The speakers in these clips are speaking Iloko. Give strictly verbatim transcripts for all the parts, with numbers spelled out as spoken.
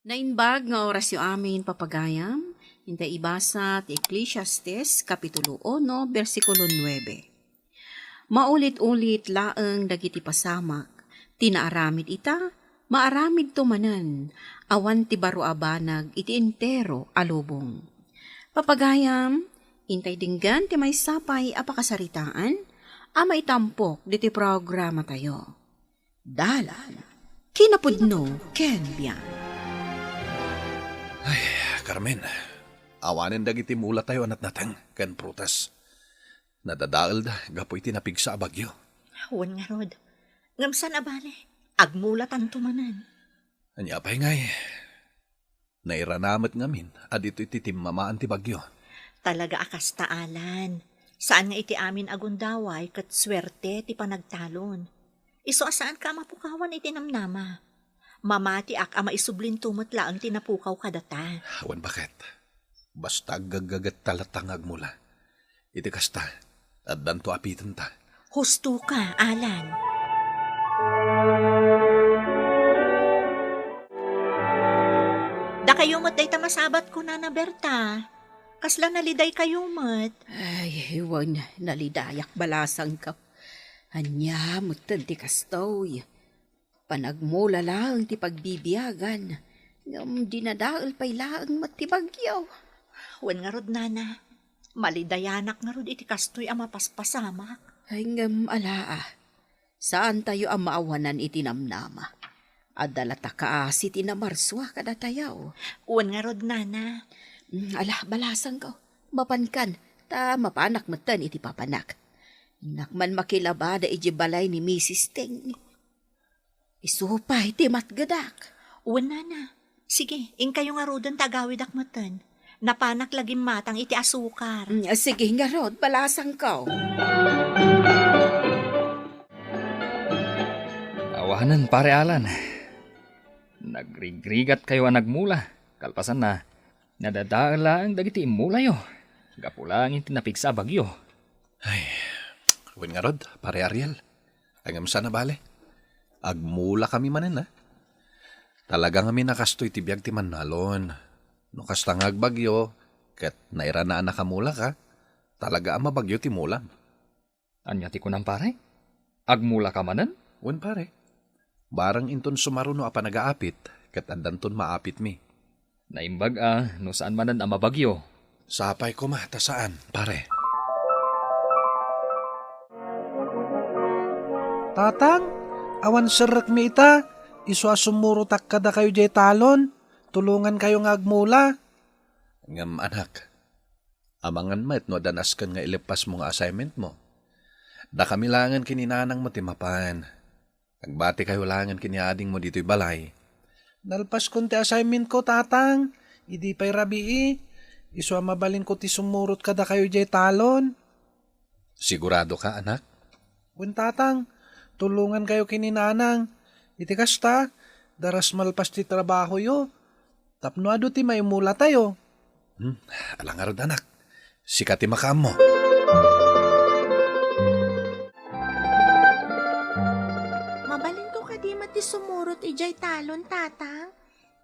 Naimbag nga orasyo amin, papagayam, intay ibasa ti Eclesiastes, Kapitulo uno, bersikulo nuebe. Maulit-ulit laeng dagiti pasamak, ti naaramid ita, maaramidto manen, awan ti baro a banag iti entero a lubong. Papagayam, intay denggen ti maysa pay a pakasaritaan a maitampok ditoy programatayo. Dalan, kinapudno ken biag. Ay, Carmen, awanen dagiti mulatayo a natnateng ken prutas. Nadadaelda gapu iti napigsa a bagyo. Wen ngarud, ngem saan a bale, agmulatanto manen. Ania pay ngay? Nairana met ngamin a ditoy ti timmamaan ti bagyo. Talaga a kasta, Alan. Saan nga iti amin a gundaway ket suerte ti panagtalon. Isu a saanka a mapukawan iti namnama. Mamatiak a maisublinto met laeng ti napukaw kadata. Wen baket. Basta aggaggagetta latta nga agmula. Iti kasta, addanto apitenta. Husto ka, Alan. Dakayo met dayta masabatko, Nana Berta. Kasla nalidaykayo met. Ay, wen, nalidayak balasangko. Ania metten ti kastoy? Panagmula laeng ti pagbibiagan, ngem dinadael pay laeng met ti bagyo. Wen ngarud, Nana, malidayanak ngarud iti kastoy a mapaspasamak. Ay, ngem alaa, saantayo a maawanan iti namnama. Adda latta kaasi ti namarsua kadatayo. Wen ngarud, Nana. Mm, ala, balasangko. Mapankan, ta mapanak metten iti papanak. Innak man makilabada iti balay ni Misis Ting. Isu pay ti matgedak. Wen, Nana. Sige, inkayo ngaruden ta agawidak metten. Napanak la gimmatang iti asukar. Mm, sige ngarud, balasangko. Awanen, Pare Alan. Nagrigrigatkayo a nagmula. Kalpasanna, nadadael laeng dagiti immulayo. Gapu laeng iti napigsa a bagyo. Ay, wen ngarud, Pare Ariel. Ngem saan a bale. Agmulakami manen, a. Talaga ngamin a kastoy ti biag ti mannalon. No kasta nga agbagyo, ket nairananak a mulak, a, talaga a mabagyo ti mulam. Ania ti kunam, pare? Agmulaka manen? Wen, pare. Bareng inton sumaruno a panagaapit, ket addanton maapitmi. Naimbag a no saan manen a mabagyo. Sapay koma ta saan, pare. Tatang, awan serrekmi ita, isu a sumurotak kadakayo diay talon, tulongankayo nga agmula. Ngem, anak, amangan met no adda nasken nga ileppasmo nga assignmentmo. Dakami laengen ken ni nanangmo ti mapan. Agbatikayo laengen ken ni adingmo ditoy balay. Nalpaskon ti assignmentko, Tatang. Idi pay rabii, isu a mabalinko ti sumurot kadakayo diay talon. Sigurado ka, anak? Wen, Tatang. Tulongankayo ken ni Nanang. Iti kasta, daras malpas ti trabahoyo. Tapno adu ti maimulatayo. Hmm, ala ngarud, anak. Sika ti makaammo. Mabalinko kadi met ti sumurot idiay talon, Tatang?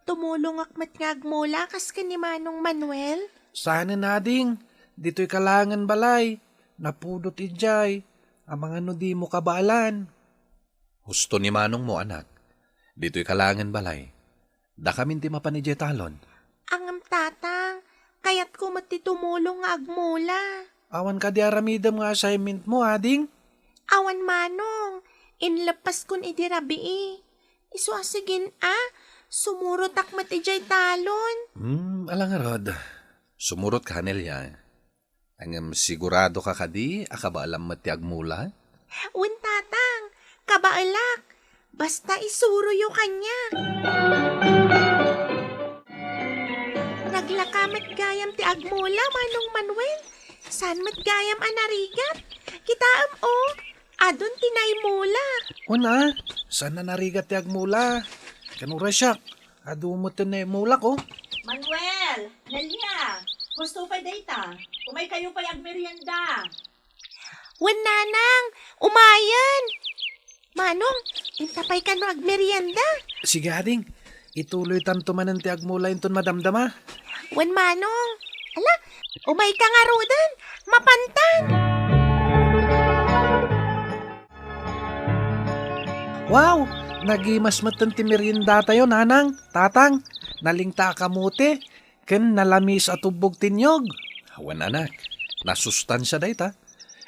Tumulongak met nga agmula kas ken ni Manong Manuel? Saanen, ading. Ditoy ka laengen balay. Napudot idiay. Amangan no dimo kabaelan. Husto ni manongmo, anak. Ditoy ka laengen balay. Dakamin ti mapan idiay talon. Ngem, Tatang, kayatko met ti tumulong nga agmula. Awan kadi aramidem nga assignmentmo, ading? Awan, Manong. Inleppaskon idi rabii. Isu a sigin a, sumurotak met idiay talon. Hmm, ala ngarud. Sumurotka, Nelia. Ngem sigurado ka kadi a kabaelam met ti agmula? Wen, Tatang, kabaelak. Basta isuroyo kaniak. Naglaka met gayam ti agmula, Manong Manuel. Saan met gayam a narigat? Kitaem, o, adun ti naimulak. Wen a, saan a narigat ti agmula. Kanura siak, adu met ti naimulak, o. Manuel, Nelia, husto pay dayta. Umaykayo pay agmerienda. Wen, Nanang, umayen. Manong, inta pay kano agmerienda. Sige, ading. Ituloytanto manen ti agmula inton madamdama. Wen, Manong. Ala, umayka ngaruden. Mapantan. Wow! Nagimas metten ti meriendatayo, Nanang, Tatang. Nalingta a kamote, ken nalamis a tubbog ti niyog. Wen, anak, nasustansia dayta.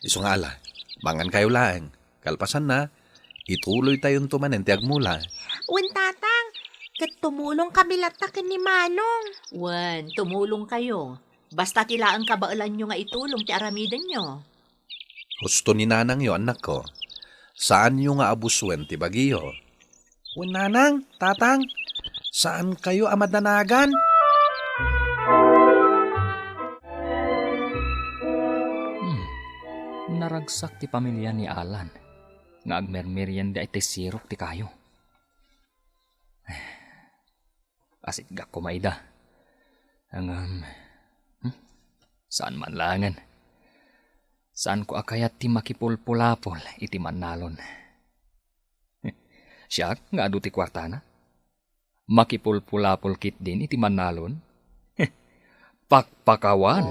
Isu nga ala, mangankayo laeng. Kalpasanna, ituloytayonto manen ti agmula. Wen, Tatang, ket tumulongkami latta ken ni Manong. Wen, tumulongkayo. Basta ti laeng kabaelanyo nga itulong ti aramidenyo. Husto ni nanangyo, annakko. Saanyo nga abusuen ti bagiyo. Wen, Nanang, Tatang, saankayo a madanagan? Hmm. Naragsak ti pamilia ni Alan nga agmermerienda iti sirok ti kayo. Asitgak koma ida. Ngem, hmm, saan man laengen. Saanko a kayat ti makipulpulapol iti mannalon. Siak nga adu ti kuartana? Makipulpulapol ketdin iti mannalon? Pakpakawan!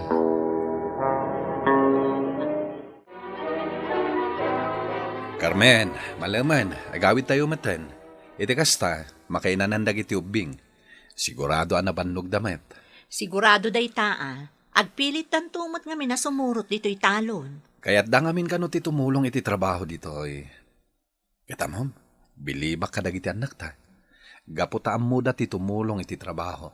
Carmen, malemen, agawidtayo metten. Iti kasta, makainanan dagiti ubbing. Sigurado a nabannogda met. Sigurado dayta a. Agpilittanto met ngamin a sumurot ditoy talon. Kayatda ngamin kano ti tumulong iti trabaho ditoy. Ket ammom, bilibak kadagiti annakta. Gapu ta ammoda ti tumulong iti trabaho.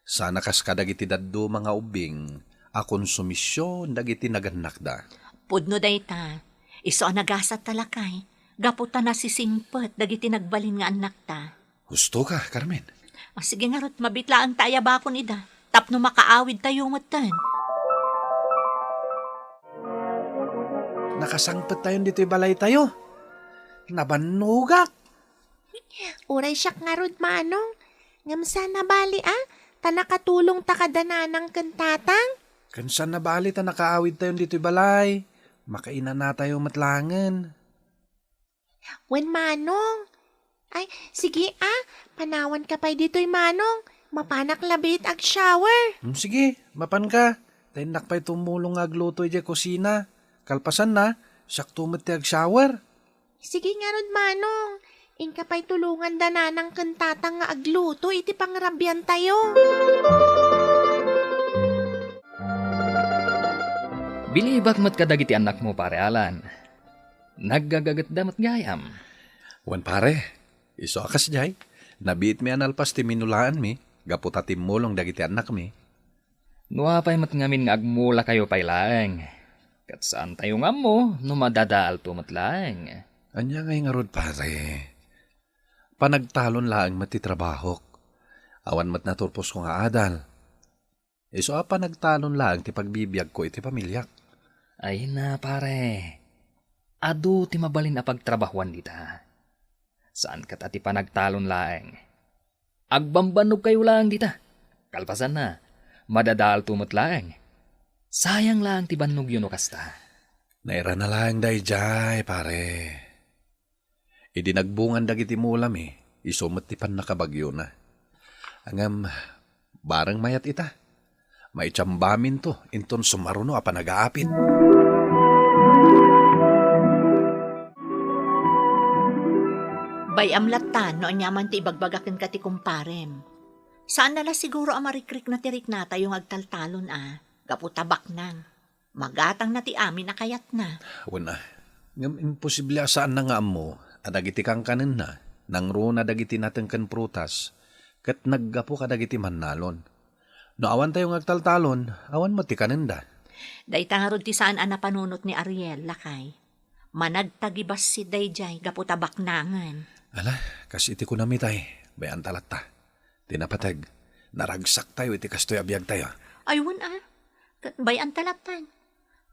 Sana kas kadagiti dadduma nga ubbing a konsumision dagiti nagannakda. Pudno dayta, isu a nagasat ta lakay, gapu ta nasisingpet dagiti nagbalin nga annakta. Husto ka, Carmen. Ah, sige ngarud, mabiit laeng ta ayabakon ida, tapno makaawidtayo metten. Nakasangpettayon ditoy balaytayo. Nabannogak. Uray siak ngarud, Manong. Ngem saan a bali a, ta nakatulongta kada nanang ken tatang. Ken saan a bali ta nakaawidtayon ditoy balay. Makainanatayo met laengen. Wen, Manong. Ay, sige a, panawanka pay ditoy, Manong. Mapanak labiit ag-shower. Hmm, sige, mapanka. Ta innak pay tumulong nga agluto idiay kusina. Kalpasanna, siakto met ti ag-shower. Sige ngarud, Manong. Inka pay tulonganda nanang ken tatang nga agluto iti pangrabiantayo. Bilibak met kadagiti annakmo, Pare Alan. Naggagagetda met gayam. Wen, pare, isu a kasdiay, nabiitmi a nalpas ti minulaanmi gapu ta timmulong dagiti annakmi. No apay met ngamin nga agmulakayo pay laeng, ket saantayo nga ammo no madadaalto met laeng. Ania ngay ngarud, pare? Panagtalon laeng met ti trabahok. Awan met naturposko nga adal. Isu a panagtalon laeng ti pagbibiagko iti pamiliak. Ay na, pare. Adu ti mabalin a pagtrabahuan dita. Saan ket a ti panagtalon laeng. Agbambannog kayo laeng dita. Kalpasanna, madadaalto met laeng. Sayang laeng ti bannogyo no kasta. Nairana laeng daydiay, pare. Idi nagbungan dagiti mulami, isu met ti pannakabagyona. Ngem, bareng mayat ita. Maitiambaminto inton sumaruno a panagaapit. Bay-am latta no aniaman ti ibagbaga kenka ti kumparem. Saan na la siguro a marikrikna ti riknatayo nga agtaltalon a, gapu ta baknang. Magatangna ti amin a kayatna. Wen a, ngem imposible a saanna nga ammo a dagiti kankanenna, nangruna dagiti nateng ken prutas, ket naggapu kadagiti mannalon. No awantayo nga agtaltalon, awan met ti kanenda. Dayta ngarud ti saan a napanunot ni Ariel, lakay. Managtagibassit daydiay gapu ta baknangen. Ala, kas iti kunami tay, bay-anta latta. Ti napateg, naragsaktayo iti kastoy a biagtayo. Ay, wen a. Ket bay-anta latta.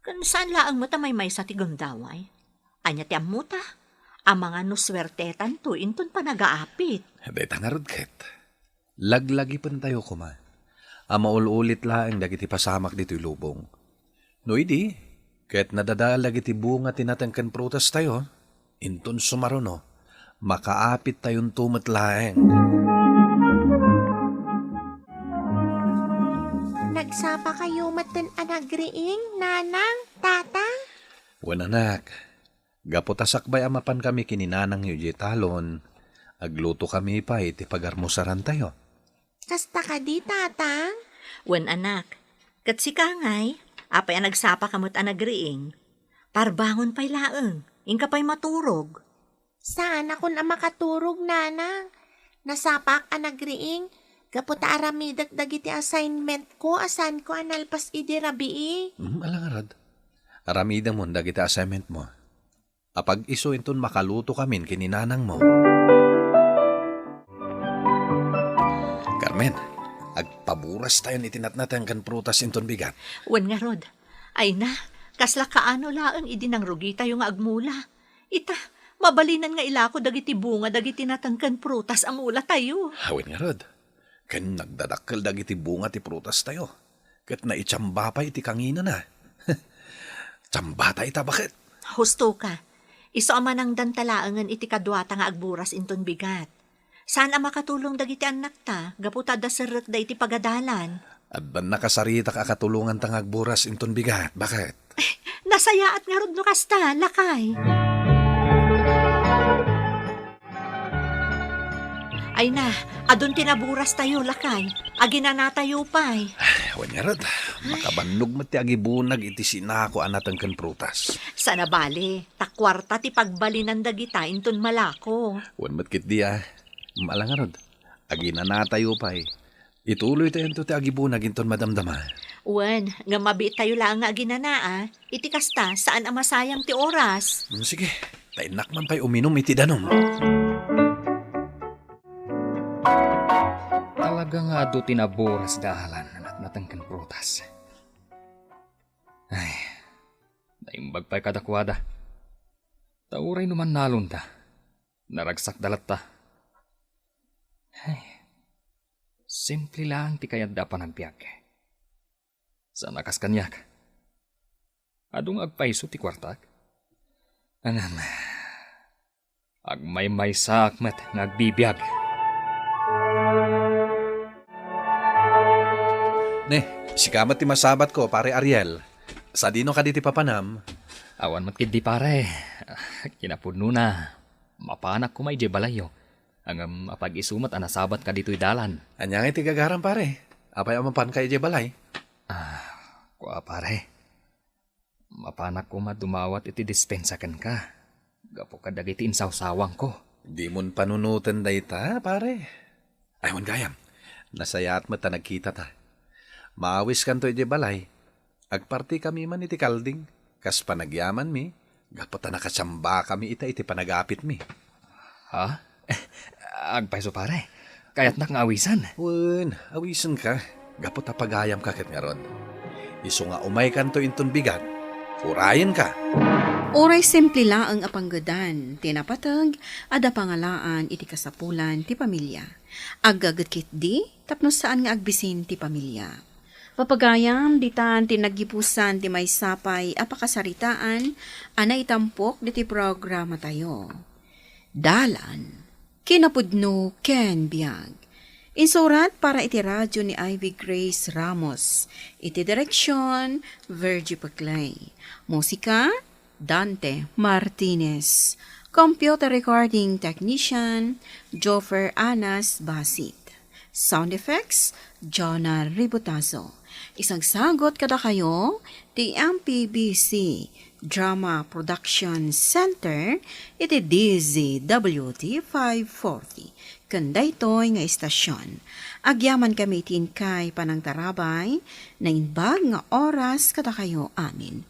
Ken saan laeng met a maymaysa ti gundaway. Ania ti ammota? Amangan no suertetanto inton panagaapit. Dayta ngarud ket. Laglagipentayo koma a maul-ulit laeng dagiti pasamak ditoy lubong. No idi, ket nadadael dagiti bunga ti nateng ken prutastayo, inton sumaruno, makaapittayonto met laeng. Agsapa kayo met ten a nagriing, Nanang, Tata? Wen, anak, gapu ta sakbay a mapan kami ken ni Nanangyo idiay talon, agluto kami pay ti pagarmusarantayo. Kasta kadi, Tatang? Wen, anak, ket sika ngay, apay a nagsapaka met a nagriing? Parbangon pay laeng, inka pay maturog. Saanakon a makaturog, Nanang. Nasapaak a nagriing, gapu ta aramidek dagiti assignmentko a saanko a nalpas idi rabii. Hmm, ala ngarud. Aramidemon dagiti assignmentmo. Apag-isu inton makaluto kamin ken ni Nanangmo. Carmen, agpaburastayon iti natnateng ken prutas inton bigat. Wen ngarud. Ay na, kasla kaano laeng idi nangrugitayo nga agmula. Ita, mabalinan nga ilako dagiti bunga dagiti nateng ken prutas a mulatayo. Wen ngarud, ken nagdadakkel dagiti bunga ti prutastayo, ket naitsamba pay iti kanginana. Tsambata ita, baket. Husto ka. Isu a manangdanta laengen iti kaduata nga agburas inton bigat. Saan a makatulong dagiti annakta gapu ta adda serrekda iti pagadalan. Addan nakasaritak a katulonganta nga agburas inton bigat. Baket? Nasayaat ngarud no kasta, lakay. Ay na, adun ti naburastayo, lakay. Aginanatayo pay. Wen ngarud, makabannog met ti agibunag iti sinako a nateng ken prutas. Saan a bale, ta kuarta ti pagbalinan dagita inton malako. Wen met ketdi a, ala ngarud, aginanatayo pay. Ituloytayo ti agibunag inton madamdama. Wen, ngem mabiittayo laeng nga aginana a. Iti kasta, saan a masayang ti oras. Mm, sige, ta innak man pay uminum iti danum. Talaga nga adu ti naburas da Alan, natnateng ken prutas. Ay, naimbag pay kadakuada. Ta uray no mannalonda, naragsakda latta. Ay, simple laeng ti kayatda a panagbiag. Saan a kas kaniak. Adu nga agpayso ti kuartak. Ngem, agmaymaysaak met nga agbibiag. Ne, sika met ti masabatko, Pare Ariel. Sadino kadi ti papanam? Awan met ketdi, pare. Kinapudnona, mapanak koma idiay balayyo. Ngem apag-isu met a nasabatka ditoy dalan. Ania ngay ti gagaram, pare? Apay a mapanka idiay balay? Ah, kua, pare. Mapanak koma dumawat iti dispensa kenka gapu kadagiti insawsawangko. Dimon panunoten dayta, pare. Ay, wen gayam, nasayaat met ta nagkitata. Maawiskanto idiay balay. Agpartikami man iti kalding, kas panagyamanmi, gapu ta nakatsambakami ita iti panagapitmi. Ha? Agpayso, pare. Kayatnak nga awisan. Wen, awisenka. Gapu ta pagayamka ket ngarud. Isu nga umaykanto inton bigat, urayenka. Uray simple laeng a panggedan ti napateg, adda pangalaan iti kasapulan ti pamilya. Aggaget ketdi tapno saan nga agbisin ti pamilya. Papagayam, ditan ti naggipusan ti maysa pay a pakasaritaan a naitampok ditoy programatayo. Dalan, kinapudno ken biag. Insurat para iti radio ni Ivy Grace Ramos. Iti direksyon, Virgie Peclay. Musika, Dante Martinez. Computer recording technician, Joffer Anas Basit. Sound effects, Jonah Ributazo. Isagsagot kadakayo ti M P B C Drama Production Center iti D Z W T five forty. Ken daytoy nga istasyon, agyamankami iti inkay panangtarabay, naimbag nga oras kadakayo amin.